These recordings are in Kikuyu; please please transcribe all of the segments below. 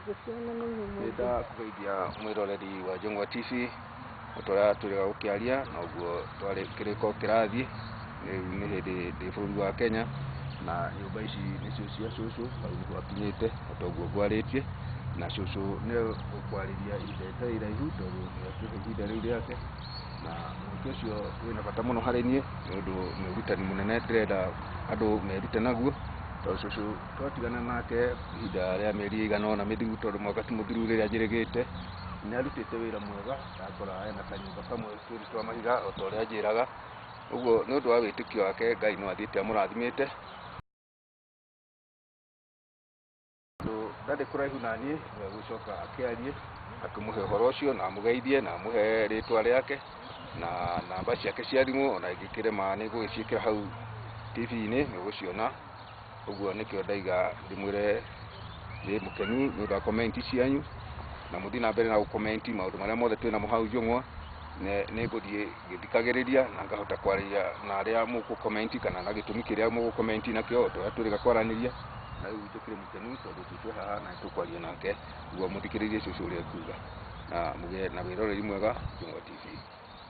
Ngũciona nĩ Nĩ ndakũgeithia mwĩroreri wa Njũng'wa TV, o ta ũrĩa twĩrĩga gũkĩaria noguo twarĩ kĩrĩko kĩrathiĩ, rĩu nĩ hĩndĩ ndĩ bũrũri wa Kenya, na nyũmba ici nĩcio cia cũcũ, hau nĩho akinyĩte o ta ũguo ngwarĩtie, na cũcũ nĩ ũkwarĩria ihinda rĩtarĩ iraihu tondũ nĩ akĩhe ihinda rĩu rĩake, na mweke ũcio wĩna bata mũno harĩ niĩ, nĩ ũndũ nĩ ũrutani mũnene ndĩrenda andũ merute naguo, tondũ cũcũ twatigana nake ihinda rĩa mĩeri ĩigana ũna mĩthiru tondũ mwaka ti mũthiru rĩrĩa njĩrĩgĩte, nĩ arutĩte wĩra mwega, ndakora ena kanyũmba kamwe twĩrĩ twa mahiga o ta ũrĩa anjĩraga, ũguo nĩ ũndũ wa wĩtĩkio wake Ngai no athiĩte amũrathimĩte. Tondũ ndarĩ kũraihu na niĩ, nĩwe ũgũcoka akĩarie, akĩmũhe ũhoro ũcio na amũgeithie na amũhe rĩtwa rĩake na namba ciake cia thimũ, ona ingĩkĩrema nĩ ngũgĩciĩkĩra hau TV-inĩ nĩ ũgũciona. Ũguo nĩkĩo ndaiga ndĩmwĩre ndĩ mũkenu nĩ ũndũ wa comment cianyu, na mũthiĩ na mbere na gũ comment maũndũ marĩa mothe twĩnamo hau njũng'wa, nĩ ngũthiĩ ngĩthikagĩrĩria na ngahota kwaria na arĩa mũkũ comment kana na gĩtũmi kĩrĩa mũgũ comment nakĩo o ta ũrĩa twĩrĩga kwaranĩria. Na rĩu tũkĩrĩ mũkenu tondũ cũcũ e haha na nĩtũkwaria nake nĩguo mũthikĩrĩrie cũcũ ũrĩa ekuga na mũgĩe na wĩroreri mwega Njũng'wa TV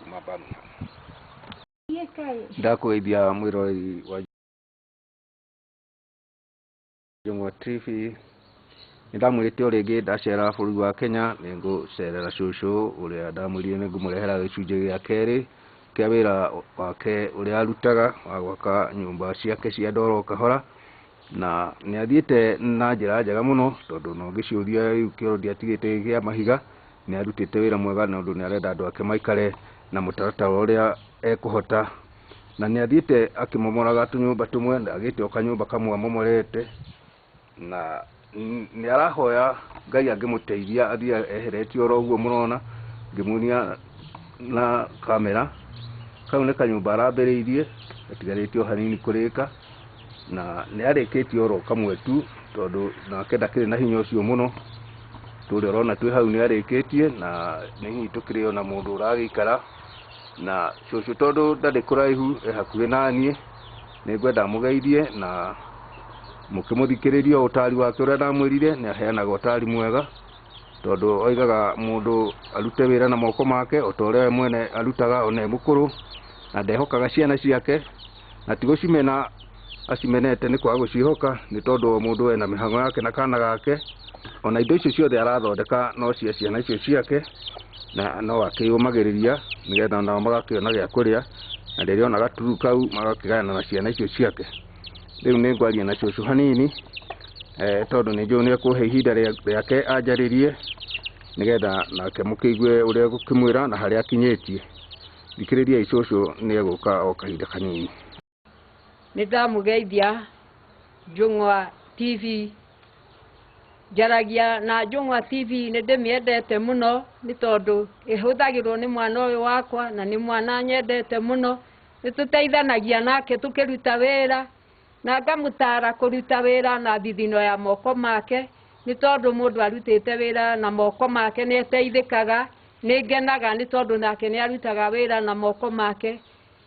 kuma Birmingham. Ndakũgeithia mwĩroreri wa Njũng'wa TV, nĩndamwĩrĩte o rĩngĩ ndacera bũrũri wa Kenya nĩngũcerera cũcũ ũrĩa ndamwĩrire nĩngũmũrehera gĩcunjĩ gĩa kerĩ kĩa wĩra wake ũrĩa arutaga wa gwaka nyũmba ciake cia ndoro kahora. Na nĩ athiĩte na njĩra njega mũno tondũ ona ũngĩciũria rĩu kĩoro ndiatigĩte gĩa mahiga, nĩ arutĩte wĩra mwega nĩ ũndũ nĩ arenda andũ ake maikare na mũtaratara ũrĩa ekũhota. Na nĩ athiĩte akĩmomoraga tũnyũmba tũmwe, agĩte o kanyũmba kamwe amomorete, na nĩ arahoya Ngai angĩmũteithia athiĩ eheretie oro ũguo mũrona ngĩmuonia na kamera. Kau nĩ kanyũmba arambĩrĩirie gatigarĩtie o hanini kũrĩka, na nĩ arĩkĩtie oro kamwe tu tondũ nake ndakĩrĩ na hinya ũcio mũno. Tũrĩa ũrona twĩ hau nĩ arĩkĩtie na nĩ hihi tũkĩrĩ ona mũndũ ũragĩikara. Na cũcũ tondũ ndarĩ kũraihu e hakuhĩ naniĩ, nĩ ngwenda mũgeithie na mũkĩmũthikĩrĩrie ũtari wake ũrĩa ndamwĩrire, nĩ aheanaga ũtari mwega, tondũ oigaga mũndũ arute wĩra na moko make o ta ũrĩa we mwene arutaga ona e mũkũrũ, na ndehokaga ciana ciake, na ti gũcimena acimenete nĩ kwaga gũciĩhoka, nĩ tondũ o mũndũ ena mĩhang'o yake na kana gake, ona indo icio ciothe arathondeka no cia ciana icio ciake, na no akĩyũmagĩrĩria nĩgetha onao magakĩona gĩa kũrĩa, na rĩrĩa ona gaturu kau magakĩgayana na ciana icio ciake. Rĩu nĩ ngwaria na cũcũ hanini, tondũ nĩ njũĩ nĩ ekũhe ihinda rĩake anjarĩrie, nĩgetha nake mũkĩigue ũrĩa egũkĩmwĩra na harĩa akinyĩtie. Thikĩrĩriai cũcũ nĩ egũka o kahinda kanini. Nĩ ndamũgeithia Njũng'wa TV. Njaragia na Njũng'wa TV nĩ ndĩmĩendete mũno nĩ tondũ ĩhũthagĩrwo nĩ mwana ũyũ wakwa na nĩ mwana nyendete mũno. Nĩ tũteithanagia nake tũkĩruta wĩra na ngamũtara kũruta wĩra na thithino ya moko make nĩ tondũ mũndũ arutĩte wĩra na moko make nĩ ateithĩkaga. Nĩ ngenaga nĩ tondũ nake nĩ arutaga wĩra na moko make.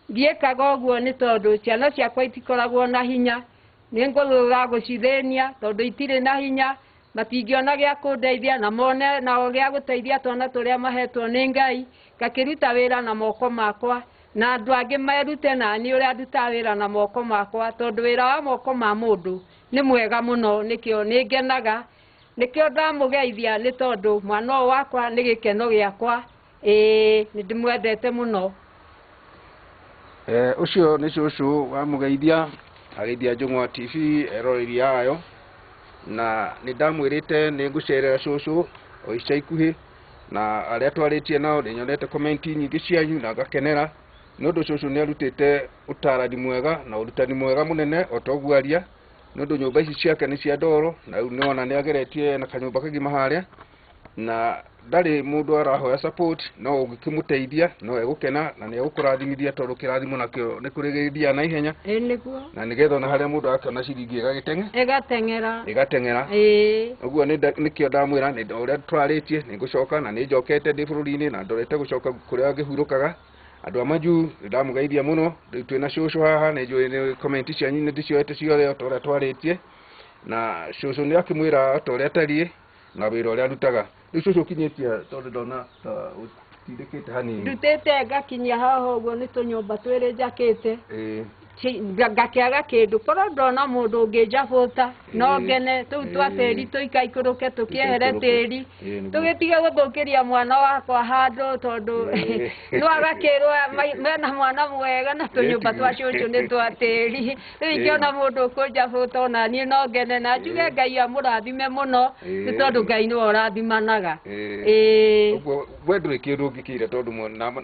Ndiĩkaga ũguo nĩ tondũ ciana ciakwa itikoragwo na hinya, nĩ ngũrũga gũcithĩnia tondũ itirĩ na hinya, matingĩona gĩa kũndeithia na mone nao gĩa gũteithia twana tũrĩa mahetwo nĩ Ngai, ngakĩruta wĩra na moko makwa na andũ angĩ merute naniĩ ũrĩa ndutaga wĩra na moko makwa tondũ wĩra wa moko ma mũndũ nĩ mwega mũno nĩkĩo nĩ ngenaga, nĩkĩo ndamũgeithia nĩ tondũ mwana ũyũ wakwa nĩ gĩkeno gĩakwa. Ĩĩ nĩ ndĩmwendete mũno. Ũcio nĩ cũcũ wamũgeithia, ageithia Njũng'wa TV eroreri ayo, na nĩ ndamwĩrĩte nĩ ngũcerera cũcũ o ica ikuhĩ, na arĩa twarĩtie nao nĩ nyonete comment nyingĩ cianyu na ngakenera, nĩ ũndũ cũcũ nĩ arutĩte ũtarani mwega na ũrutani mwega mũnene o ta ũguo aria, nĩ ũndũ nyũmba ici ciake nĩ cia ndoro, na rĩu nĩ wona nĩ ageretie ena kanyũmba kagima harĩa. Na ndarĩ mũndũ arahoya support, no ũngĩkĩmũteithia no egũkena na nĩ egũkũrathimithia tondũ kĩrathimo nakĩo nĩ kũrĩ gĩthiaga na ihenya. Ĩĩ nĩguo. Na nĩgetha ona harĩa mũndũ akĩona ciringi ĩgagĩteng'e Ĩgateng'era. Ĩgateng'era. Ĩĩ. Ũguo nĩkĩo ndamwĩra nĩ ũrĩa twarĩtie nĩ ngũcoka na nĩ njokete ndĩ bũrũri-inĩ na ndorete gũcoka kũrĩa ngĩhurũkaga. Andũ a majuu nĩ ndamũgeithia mũno, rĩu twĩna cũcũ haha nĩ njũĩ nĩ comment cianyu nĩ ndĩcioete ciothe o ta ũrĩa twarĩtie, na cũcũ nĩ akĩmwĩra o ta ũrĩa atariĩ. Na wĩra ũrĩa arutaga. Rĩu cũcũ ũkinyĩtie tondũ ndona ta ũtindĩkĩte hanini. Ndutĩte ngakinyia haha ũguo nĩ tũnyũmba twĩrĩ njakĩte. Ĩĩ. Ngakĩaga kĩndũ korwo ndona mũndũ ũngĩnjabũta no ngene tũu twa tĩri tũikaikũrũke tũkĩehere tĩri Ĩĩ, nĩguo. tũgĩtige gũthũkĩria mwana wakwa handũ tondũ no agakĩrwo mena mwana mwega na tũnyũmba twa cũcũ nĩ twa tĩri. Rĩu ingĩona mũndũ ũkũnjabũta ona niĩ no ngene na njuge Ngai amũrathime mũno nĩ tondũ Ngai nĩwe ũrathimanaga. Ĩĩ. Ũguo we ndũrĩ kĩndũ ũngĩkĩire tondũ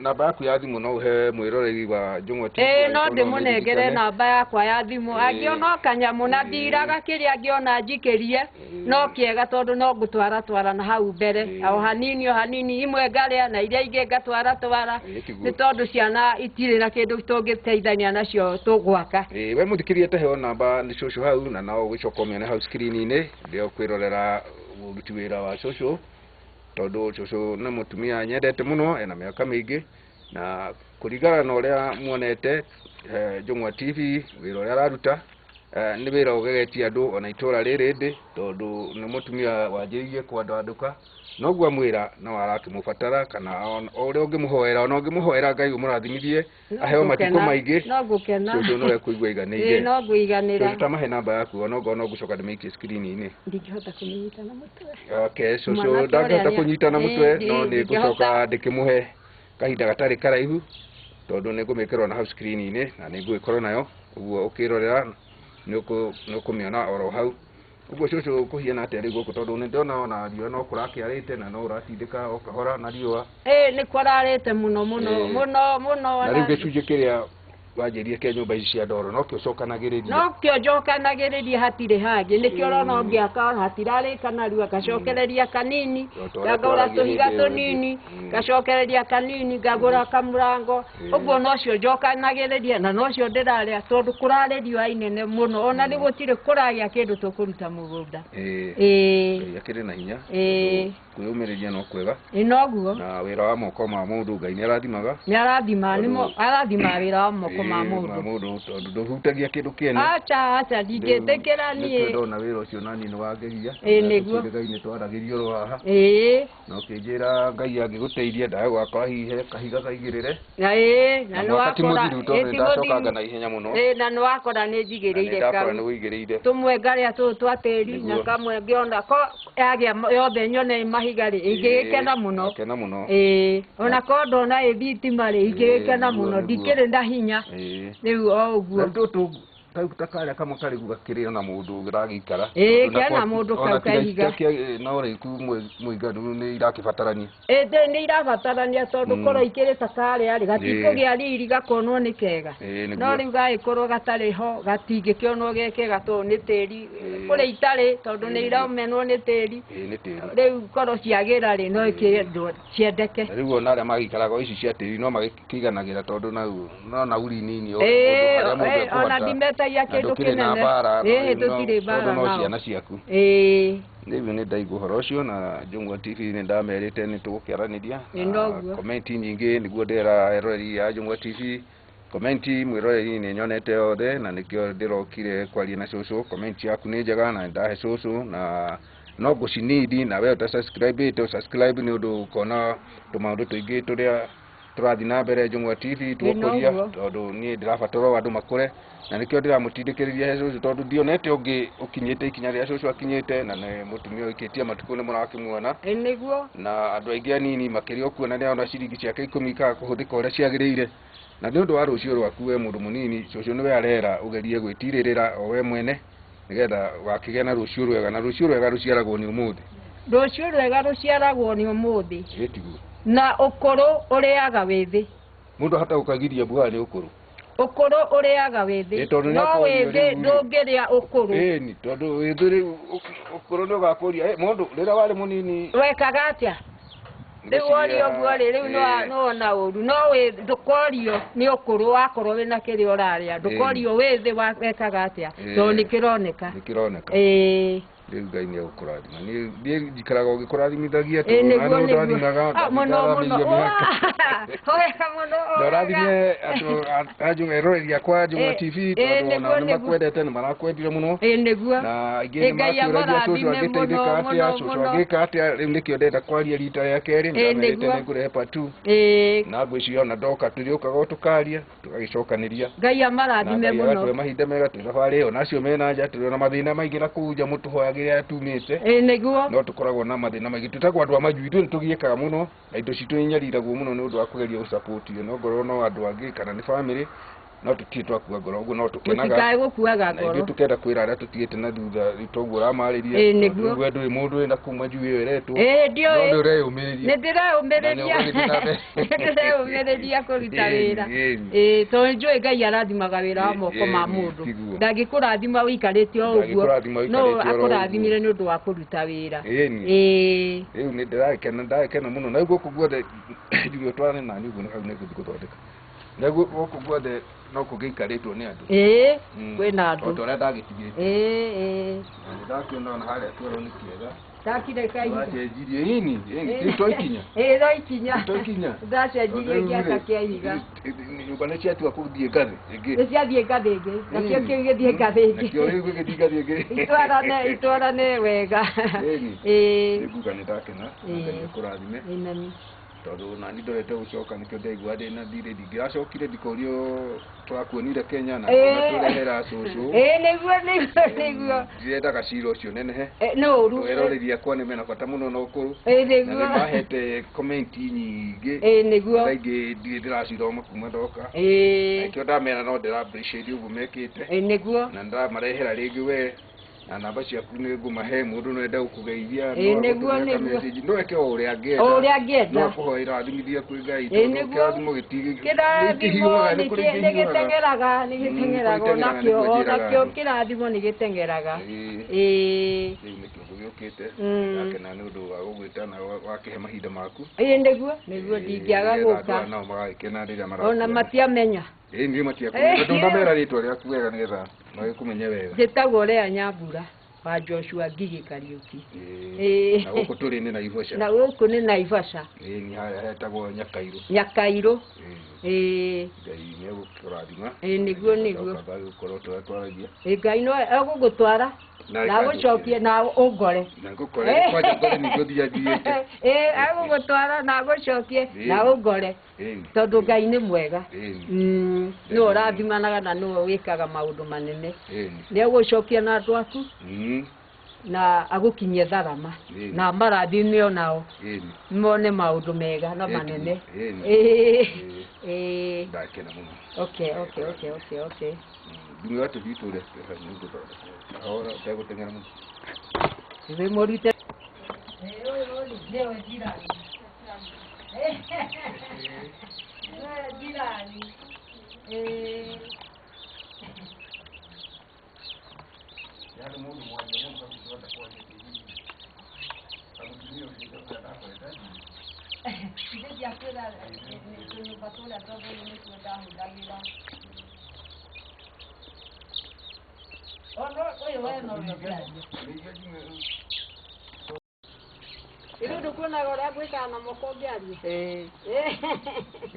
namba yaku ya thimũ no ũhe mwĩroreri wa Njũng'wa TV Ĩĩ no angĩkorwo no ndĩmũnengere amĩririkane. namba yakwa ya thimũ angĩona o kanyamũ na ndiraga kĩrĩa angĩona njikĩrie no kĩega tondũ no ngũtwara twara na hau mbere o hanini o hanini imwe ngarĩa na iria ingĩ ngatwara twara Ĩĩ, tiguo. nĩ tondũ ciana itirĩ na kĩndũ tũngĩteithania nacio tũgwaka. Ĩĩ, we mũthikĩria taheo namba nĩ cũcũ hau na no ũgĩcoka ũmĩone hau screen-inĩ rĩrĩa ũkwĩrorera ũruti wĩra wa cũcũ tondũ cũcũ nĩ mũtumia nyendete mũno ena mĩaka mĩingĩ na kũringana na ũrĩa muonete Njũng'wa TV wĩra ũrĩa araruta nĩ wĩra ũgegetie andũ ona itũra rĩrĩ ndĩ tondũ nĩ mũtumia wanjĩrĩirie kwandandũka noguo amwĩra no arakĩmũbatara kana o ũrĩa ũngĩmũhoera ona ũngĩmũhoera Ngai ũmũrathimithie No aheo matukũ ngũkena, maingĩ no ngũkena. cũcũ no ekũigua aiganĩire. Ĩĩ no ngũiganĩra. Cũcũ tamahe namba yaku ona ongorwo no ngũcoka ndĩmĩikie screen-inĩ. Ndingĩhota kũmĩnyita na mũtwe. Okay, cũcũ Mwanake ũrĩa ndangĩhota kũnyita na mũtwe Ĩĩ, no nĩ ndingĩhota. ngũcoka ndĩkĩmũhe kahinda gatarĩ karaihu tondũ nĩ ngũmĩkĩra ona hau screen-inĩ na nĩ ngũgĩkorwo nayo ũguo ũkĩrorera nĩ ũkũmĩona oro hau. Ũguo cũcũ kũhiana atĩa rĩu gũkũ tondũ nĩ ndĩrona ona riũa no kũrakĩarĩte na no ũratindĩka o kahora na riũa. Ĩĩ nĩ kwararĩte mũno mũno mũno mũno Na ona rĩu gĩcunjĩ kĩrĩa wanjĩrire kĩa nyũmba ici cia ndoro nokĩo ũcokanagĩrĩria. Nokĩo njokanagĩrĩria hatirĩ hangĩ nĩkĩo ũrona ũngĩaka hatirarĩka narua ngacokereria kanini O ta ũrĩa ngagũra twaragia tũhiga hĩndĩ ĩyo ĩngĩ. tũnini ngacokereria kanini ngagũra kamũrango ũguo nocio njokanagĩrĩria na nocio ndĩrarĩa tondũ kũrarĩ riũa inene mũno ona nĩ gũtirĩ kũragĩa kĩndũ tũkũruta mũgũnda. Ĩĩ. Ĩĩ. Ngai akĩrĩ na hinya. Ĩĩ. Kwĩyũmĩrĩria no kwega. Ĩĩ noguo. Na wĩra wa moko ma mũndũ Ngai nĩ arathimaga. Nĩ arathima nĩmo Tondũ arathima wĩra wa moko ma Ĩĩ, ma mũndũ. mũndũ tondũ ndũhutagia kĩndũ kĩene. Acha acha ndingĩtĩkĩra Nĩkĩo niĩ. ndona wĩra ũcio naniĩ nĩ wangegia. Ĩĩ nĩguo. Ngai nĩ twaragĩrio oro haha. Ĩĩ. Na ũkĩnjĩra Ngai angĩgũteithia ndae gwakwa hihi kahiga kaigĩrĩre. Na ĩĩ na Na nĩ mwaka ti wakora mũthiru tondũ ĩĩ nĩ ti ndacokanga mũthiru. na ihenya mũno. Ĩĩ na nĩ wakora nĩ Na nĩ njigĩrĩire ndakora kau. nĩ ũigĩrĩire. Tũmwe ngarĩa tũtũ twa tĩri na Nĩguo. kamwe ngĩona ko yagĩa yothe nyone mahiga rĩ ingĩgĩkena mũno. Ngakena mũno. Ĩĩ ona korwo ndona ĩ thitima rĩ ingĩgĩkena Ĩĩ, mũno nĩguo, nĩguo. ndikĩrĩ na hinya. Ĩĩ. Rĩu o ũguo. Na rĩu tũtũ kau ta karĩa kamwe karĩ gakĩrĩ ona mũndũ ũragĩikara. Ĩĩ Tondũ nako kena mũndũ ona kau tiga kahiga. no rĩku mũiganu nĩ irakĩbatarania. Ĩĩ nĩ irabatarania tondũ korwo ikĩrĩ ta karĩa rĩ gatikũgĩa riri gakonwo nĩ kega. Ĩĩ No nĩguo. rĩu gagĩkorwo gatarĩ ho gatingĩkĩonwo ge kega tondũ nĩ tĩri kũrĩ itarĩ tondũ nĩ iramenwo nĩ tĩri. Ĩĩ nĩ tĩri. Rĩu korwo ciagĩra rĩ no ikĩendwo ciendeke. Na rĩu ona arĩa magĩikaraga ici cia tĩri no magĩkĩiganagĩra tondũ nau no nauri nini o Ĩĩ ũndũ harĩa mũndũ ona ekũhota. ndimetagia Na kĩndũ ndũkĩrĩ na kĩnene. mbara Ĩĩ no tũtirĩ tondũ mbara no nao. ciana ciaku. Ĩĩ. Rĩu nĩ ndaigua ũhoro ũcio na Njũng'wa TV nĩ ndamerĩte nĩ tũgũkĩaranĩria Ĩĩ na noguo. komenti nyingĩ nĩguo ndĩra eroreri a Njũng'wa TV komenti mwĩroreri nĩ nyonete yothe na nĩkĩo ndĩrokire kwaria na cũcũ. Komenti yaku nĩ njega na nĩndahe cũcũ na no ngũcinidi na we ũta-subscribe subscribe nĩ ũndũ ũkona tũmaũndũ tũingĩ tũrĩa tũrathiĩ na mbere Njũng'wa TV Ĩĩ tũgũkũria noguo. tondũ niĩ ndĩrabatara o andũ makũre na nĩkĩo ndĩramũtindĩkĩrĩria he cũcũ tondũ ndionete ũngĩ ũkinyĩte ikinya rĩrĩa cũcũ akinyĩte na nĩ mũtumia ũikĩtie matukũ nĩ mũrakĩmuona. Ĩĩ nĩguo. Na andũ aingĩ anini makĩria ũkuona nĩ arona ciringi ciake ikũmi ikaga kũhũthĩka ũrĩa ciagĩrĩire. Na nĩ ũndũ wa rũciũ rwaku we mũndũ mũnini cũcũ nĩwe arera ũgerie gwĩtirĩrĩra o we mwene nĩgetha wakĩgĩa na rũciũ rwega na rũciũ rwega rũciaragwo nĩ ũmũthĩ. Rũciũ rwega rũciaragwo nĩ ũmũthĩ. Ĩĩ tiguo. Na ũkũrũ ũrĩaga wĩthĩ. Mũndũ ahota gũkagiria mbuga nĩ ũkũrũ. Ũkũrũ ũrĩaga wĩthĩ. Ĩĩ tondũ nĩ No akũrio wĩthĩ rĩu rĩ. ndũngĩrĩa ũkũrũ. Ĩni tondũ wĩthĩ rĩu ũkũrũ nĩ ũgakũria mũndũ rĩrĩa warĩ mũnini Wekaga atĩa? Rĩu worio ũguo rĩ rĩu nĩwona ũru no ndũkorio nĩ ũkũrũ wakorwo wĩna kĩrĩa ũrarĩa ndũkorio wĩthĩ wekaga atĩa tondũ nĩ kĩroneka. Nĩ kĩroneka. Ĩĩ. Rĩu Ngai nĩ egũkũrathima. Niĩ njikaraga ũgĩkũrathimithagia Ĩĩ, tondũ nĩguo na nĩ nĩguo. ũndathimaga Ah, mũno mũno. ndaramĩirie mĩaka. Wega mũno. Na ũrathime andũ eroreri akwa Njũng'wa Ĩĩ, TV ĩĩ, tondũ nĩguo, onao nĩ nĩguo. makwendete nĩ marakwendire mũno. Ĩĩ, nĩguo. Na aingĩ Ĩĩ, nĩ Ngai makĩũragia cũcũ amũrathime angĩteithĩka mũno, atĩa, mũno, cũcũ mũno. angĩka atĩa. Rĩu nĩkĩo ndĩrenda kwaria rita rĩa kerĩ, Ĩĩ, ndamerĩte nĩguo. nĩ ngũrehe part 2. Ĩĩ. Na ngwĩciria ona ndoka tũrĩũkaga o tũkaria tũgagĩcokanĩria. Ngai Na amarathime Ngai mũno. agatũhe mahinda mega twĩ thabarĩ ĩyo na acio mena nja tũrĩ na mathĩna maingĩ na kũu nja mũtũhoyagĩre arĩa tumĩte. Ĩĩ, nĩguo. No tũkoragwo na mathĩna maingĩ twĩtagwo andũ a majui, ithuĩ nĩ tũgiĩkaga mũno na indo citũ nĩ inyariragwo mũno nĩ ũndũ wa kũgeria gũsapoti no ngorwo no andũ angĩ kana nĩ bamĩrĩ no tũtirĩ twakua ngoro ũguo no tũkenaga Mũtikae gũkuaga na ithuĩ ngoro. tũkenda kwĩra arĩa tũtigĩte na thutha rĩu toguo ũramarĩria Ĩĩ, tondũ nĩguo. rĩu we ndũĩ mũndũ wĩna kuu majui ĩyo ĩretwo Ĩĩ, no ndiũĩ. nĩ ũreyũmĩrĩria Nĩ ndĩreyũmĩrĩria. Na nĩ ũgũgĩthiĩ na mbere. Nĩ ndĩreyũmĩrĩria kũruta Ĩĩ, wĩra. ĩĩ. Ĩĩ, tondũ nĩnjũĩ Ngai arathimaga wĩra wa Ĩĩ, moko ma ĩĩ, mũndũ. tiguo. Ndangĩkũrathima ũikarĩte o ũguo. Ndangĩkũrathima No ũikarĩte oro ũguo. akũrathimire nĩ ũndũ wa kũruta wĩra. Ĩĩ. Ĩĩ. Rĩu nĩ ndĩrakena ndakena mũno na rĩu gũkũ guothe njuge ũtwarane nani ũguo nĩ hau nĩ ngũthiĩ gũthondeka na rĩu gũkũ guothe no kũgĩikarĩtwo nĩ andũ. Ĩĩ, Mm. kwĩna O andũ. ta ũrĩa ndagĩtigĩte. Ĩĩ, ĩĩ. Na nĩ ndakĩona ona harĩa twero nĩ kĩega. Ndakire kahinda. Wacenjirie ĩni ĩni to ikinya. Ĩĩ, no ikinya. To ikinya. Ndacenjirie ngĩaka kĩa ihiga. Nyũmba nĩ ciatua kũthiĩ ngathĩ ĩngĩ. Nĩ ciathiĩ ngathĩ ĩngĩ. Nakĩo kĩu gĩthiĩ ngathĩ ĩngĩ. Nakĩo rĩu gĩgĩthiĩ ngathĩ ĩngĩ. Itwarane, itwarane wega. Ĩni. Ĩĩ. Nĩ nguga nĩ ndakena na Ngai akũrathime. Amen. Tondũ nani ndorete gũcoka nĩkĩo ndaigua ndĩna thirĩ ndingĩracokire ndikorio tũrakuonire Kenya na Ĩĩ. tũrehera cũcũ. Ĩĩ, nĩguo, nĩguo, nĩguo. Ndirendaga cira ũcio nenehe. Ĩ, nĩ ũru. Eroreri akwa nĩ mena bata mũno na ũkũrũ. Ĩĩ, Na nĩ nĩguo. mahete comment nyingĩ. Ĩĩ, nĩguo. Thaa ingĩ ndirĩ ndĩracithoma kuma ndoka. Ĩĩ. Nĩkĩo ndamera no ndĩra appreciate ũguo mekĩte. Ĩĩ, nĩguo. Na ndĩramarehera rĩngĩ we na namba ciaku nĩ ngũmahe mũndũ no ende gũkũgeithia Ĩĩ, no nĩguo, agũtũmĩre nĩguo. ka-message, no eke o ũrĩa angĩenda. O ũrĩa angĩenda. No akũhoe irathimithia kwĩ Ngai Ĩĩ, tondũ nĩguo. kĩrathimo gĩti- Kĩrathimo gĩtihiũhaga, nĩ kũrĩ nĩ kĩhiũhaga. gĩteng'eraga, nĩ gĩteng'eraga kũrĩ onakĩo, iteng'eraga, nĩguo njĩraga onakĩo andũ. kĩrathimo nĩ gĩteng'eraga. Ĩĩ. Ĩĩ. Rĩu nĩkĩo gũgĩũkĩte Mm. ndakena nĩ ũndũ wa gũgwĩta na wakĩhe mahinda maku. Ĩĩ, nĩguo, nĩguo Ĩĩ, ndingĩaga nĩgetha andũ gũka. aya nao magagĩkena rĩrĩa Ona marakuona. matiamenya. Ĩĩ, niĩ matiakũmenya. Tondũ ndamera rĩtwa rĩaku wega nĩgetha magĩkũmenye wega. Njĩtagwo Lea Nyambura wa Joshua Ngigĩ Kariũki. Ĩĩ. Ĩĩ. Na gũkũ tũrĩ nĩ Naivasha. Na gũkũ nĩ Naivasha. Ĩĩ, nĩ harĩa hetagwo Nyakairũ. Nyakairũ. Ĩĩ. Ĩĩ. Ngai nĩ egũkũrathima. Ĩĩ, nĩguo, nĩguo. Ndoka gũkorwo tũrĩa twaragia. Ĩĩ, Ngai no egũgũtwara Na na agũcokie na ũngore. Na ngũkore kwanja ngore nĩ ngũthiĩ thiĩte. Ĩĩ, egũgũtwara na agũcokie Ĩĩ. na ũngore. Ĩĩ. Tondũ Ngai nĩ mwega. Ĩĩ. Nĩwe ũrathimanaga na nĩwe wĩkaga maũndũ manene. Ĩĩ. Nĩ egũcokia na andũ aku Mm. na agũkinyie tharama Ĩĩ. na amarathime onao Ĩĩ. mone maũndũ mega na Ĩĩ, manene. ĩĩ. Ĩĩ. Ĩĩ. Ĩĩ. Ndakena mũno. Okay, okay, okay, okay, okay. Ndumĩra tũthiĩ tũrĩa nĩ ngũthondeka. Kahora ũtegũteng'era mũno. Wĩ mũrute. Ũyũ rĩ, nĩwe jirani. Nĩwe jirani. Ĩĩ. Yaani mũndũ mwaria mũno ndangĩhota kwaria TV-inĩ. Ta mũtumia ũcio ũrĩa ndakorete. Ithe ndiakwĩra tũnyũmba tũrĩa twa mbũri nĩtuo ndahũthagĩra. Ona ũyũ we no ũrĩa ũngĩaria. Rĩu ndũkuonaga ũrĩa ngwĩkaga na moko ngĩaria? Ĩĩ.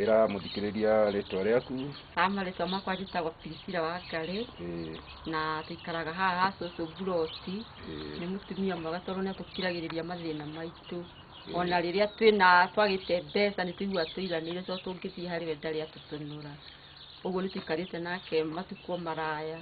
Ĩra mũthikĩrĩria rĩtwa rĩaku. Ha marĩtwa makwa njĩtagwo Priscilla Wangarĩ Ĩĩ. na tũikaraga haha ha cũcũ Mburoti. Ĩĩ. Nĩ mũtumia mwega tondũ nĩ atũkiragĩrĩria mathĩna maitũ. Ona rĩrĩa twĩna twagĩte mbeca nĩ tũiguaga tũiganĩire tondũ tũngĩthiĩ harĩ we ndarĩ atũtũnũra. Ũguo nĩ tũikarĩte nake matukũ maraya.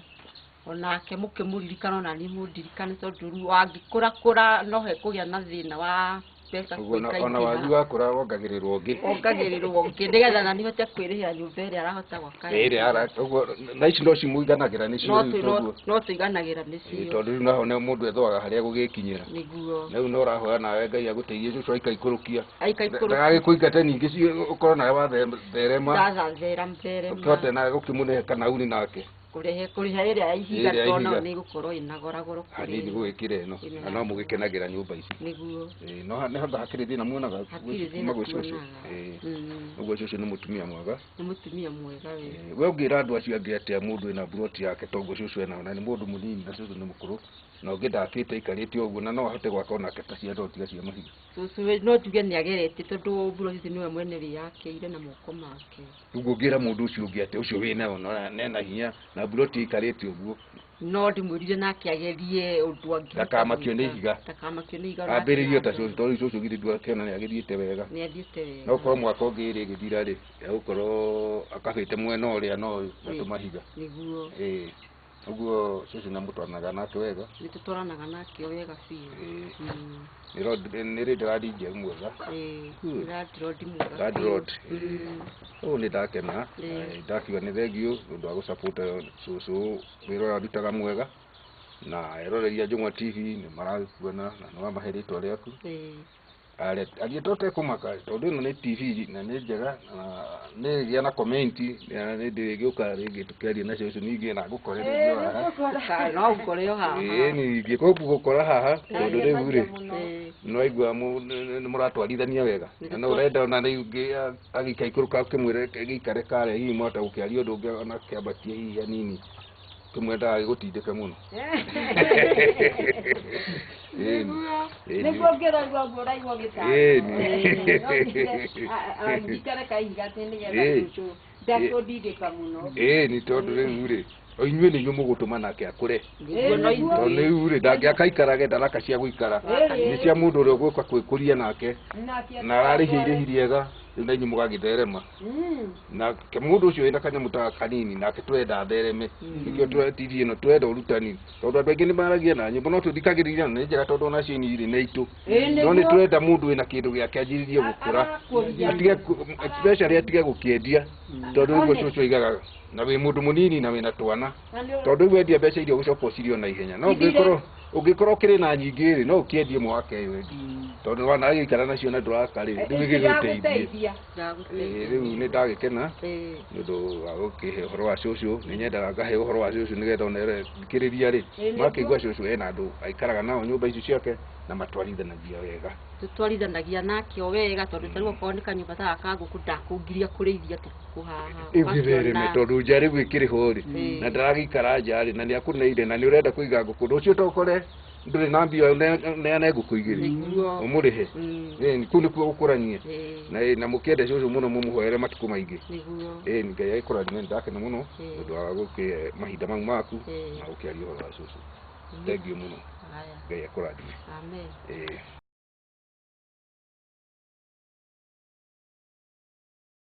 Onake mũkĩmũririkana ona niĩ mũndirikane tondũ rĩu angĩkũrakũra no hekũgĩa na thĩna wa mbeca Ũguo ona kũingaingĩha. wanyu wakũra wongagĩrĩrwo ũngĩ. Ongagĩrĩrwo ũngĩ nĩgetha nani hote kwĩrĩhĩra nyũmba ĩrĩa arahota gwaka. Ĩrĩa ara ũguo na ici no cimũiganagĩra nĩcio No rĩu toguo. no tũiganagĩra Ĩĩ, nĩcio. tondũ rĩu naho nĩ mũndũ ethoaga harĩa gũgĩkinyĩra. Nĩguo. Rĩu no ũrahoya nawe Ngai agũteithie cũcũ aikaikũrũkia. Aikaikũrũkia. Ndagagĩkũingate ningĩ ũkorwo nawe watherema. Ndatherema therema. Ũkĩhote nawe gũkĩmũnehe kanauri nake. Kũrehe kũrĩha ĩrĩa ya ihiga Ĩrĩa ya tondũ ihiga. nĩ ĩgũkorwo ĩna goragoro Hanini kũrĩ. gũgĩkĩra ĩno Ĩno na no mũgĩkenagĩra nyũmba ici. Nĩguo. Ĩĩ, no nĩ handũ hakĩrĩ thĩna muonaga Hatirĩ thĩna kuma gwĩ cũcũ. tuonaga. Ĩĩ. Mm. Ũguo cũcũ nĩ mũtumia mwega. Nĩ mũtumia mwega we. Ĩĩ, we ũngĩra andũ acio angĩ atĩa mũndũ ena mburoti yake toguo cũcũ enayo na nĩ mũndũ mũnini na cũcũ nĩ mũkũrũ. Na ũngĩ ndakĩte aikarĩte ũguo na no ahote gwaka onake ta cia ndoo tiga cia mahiga. Cũcũ no njuge nĩ ageretie tondũ mburoti nĩwe mwene wĩyakĩire na moko make. Ũguo ũngĩra mũndũ ũcio ũngĩ atĩ ũcio wĩnayo na ena hinya na mburoti ĩikarĩte ũguo? No ndĩmwĩrire nake agerie ũndũ angĩhota. Ndakamakio nĩ gwĩka. ihiga. Ndakamakio nĩ ihiga. Ambĩrĩrie ta cũcũ, tondũ cũcũ githĩ ndũrakĩona nĩ agĩthiĩte wega? Nĩ athiĩte wega. No korwo mwaka ũngĩ rĩ ĩgĩthira rĩ, egũkorwo akabĩte mwena ũrĩa na ũyũ na tũmahiga. Nĩguo. Ĩĩ, ũguo cũcũ na mũtwaranaga nake wega? Nĩ tũtwaranaga nake wega biũ. Ĩĩ. Nĩ rĩ ndĩrandi njega mwega. Ĩĩ. Good. Landlord mwega. Landlord. Biũ. Ũũ nĩ ndakena. Ndakiuga nĩ thengiũ nĩ ũndũ wa gũsupport cũcũ wĩra ũrĩa arutaga mwega, na eroreria Njũng'wa TV nĩ maragĩkuona na nĩ wamahe rĩtwa rĩaku. Aria tũtekũmaka tondũ ĩno nĩ TV na nĩ njega na nĩ ĩgĩa na comment, na nĩ ndĩrĩgĩũka rĩngĩ tũkĩaria na cũcũ ningĩ na ngũkore rĩngĩ o haha. No ũkore o haha. Ĩĩ, ningĩ gũkora haha tondũ rĩu rĩ nĩ waigua nĩ mũratwarithania wega na no ũrenda ona rĩu agĩikaikũrũka ũkĩmwĩre gĩikare karĩa, hihi mwahota gũkĩaria ũndũ ũngĩ ona kĩambatie hihi hanini, kĩmwe ndagagĩgũtindĩke mũno. Ĩĩ, ĩĩ. Nĩguo ngĩraigua ũguo ũraigua. Ĩĩ. Gĩtaro kahiga atĩ nĩgetha cũcũ ndakũndindĩka mũno. Ĩĩ, nĩ tondũ rĩu rĩ o inyuĩ nĩ inyuĩ mũgũtũma nake akũre. Nĩguo no Nĩguo. Tondũ rĩu rĩ ndangĩakaikarage ndaraka cia gũikara nĩ cia mũndũ ũrĩa ũgũka kwĩkũria nake Nake na ararĩhia irĩhi rĩega rĩu na inyuĩ mũgagĩtherema. Na mũndũ ũcio wĩna kanyamũ ta kanini nake twenda athereme, nĩkĩo TV ĩno twenda ũrutani, tondũ andũ aingĩ nĩ maragia na nyĩmbo no tũthikagĩrĩria na nĩ njega tondũ onacio ini irĩ nĩ itũ, no nĩ twenda mũndũ wĩna kĩndũ gĩake anjĩrĩrie gũkũra. Arakũria. Atige especially atige gũkĩendia, tondũ nĩguo cũcũ aigaga na wĩ mũndũ mũnini na wĩna twana, tondũ rĩu wendia mbeca iria ũgũcoka ũcirio na ihenya, no ũngĩkorwo ũkĩrĩ na nyingĩ rĩ, no ũkĩendie mwaka ĩyo ĩngĩ, tondũ wanagĩikara nacio na ndũraka rĩ, rĩu ĩgĩgũteithie. Ĩĩ, rĩu nĩ ndagĩkena nĩ ũndũ wa gũkĩhe ũhoro wa cũcũ. Nĩ nyendaga ngahe ũhoro wa cũcũ nĩgetha ona thikĩrĩria rĩ makĩigua cũcũ ena andũ aikaraga nao nyũmba icio ciake na matwarithanagia wega. Tũtwarithanagia nake o wega, tondũ tarĩu okorwo nĩ kanyũmba ta gaka ka ngũkũ, ndakũngiria kũrĩithia tũkũ haha. Ĩgĩthereme tondũ nja rĩu ĩkĩrĩ ho rĩ na ndaragĩikara nja rĩ na nĩ akũneire na nĩ ũrenda kũiga ngũkũ, rũciũ tokore ndũrĩ na mbia ũneane ngũkũ igĩrĩ ũmũrĩhe. Ĩĩ, kũu nĩkuo gũkũrania. Na mũkĩende cũcũ mũno, mũmũhoere matukũ maingĩ. Nĩguo. Ĩĩ, Ngai agĩkũrathime. Nĩ ndakena mũno nĩ ũndũ wa gũkĩhe mahinda mau maku na gũkĩaria ũhoro wa cũcũ. Thengiũ mũno. Haya. Ngai akũrathime. Amen. Ĩĩ.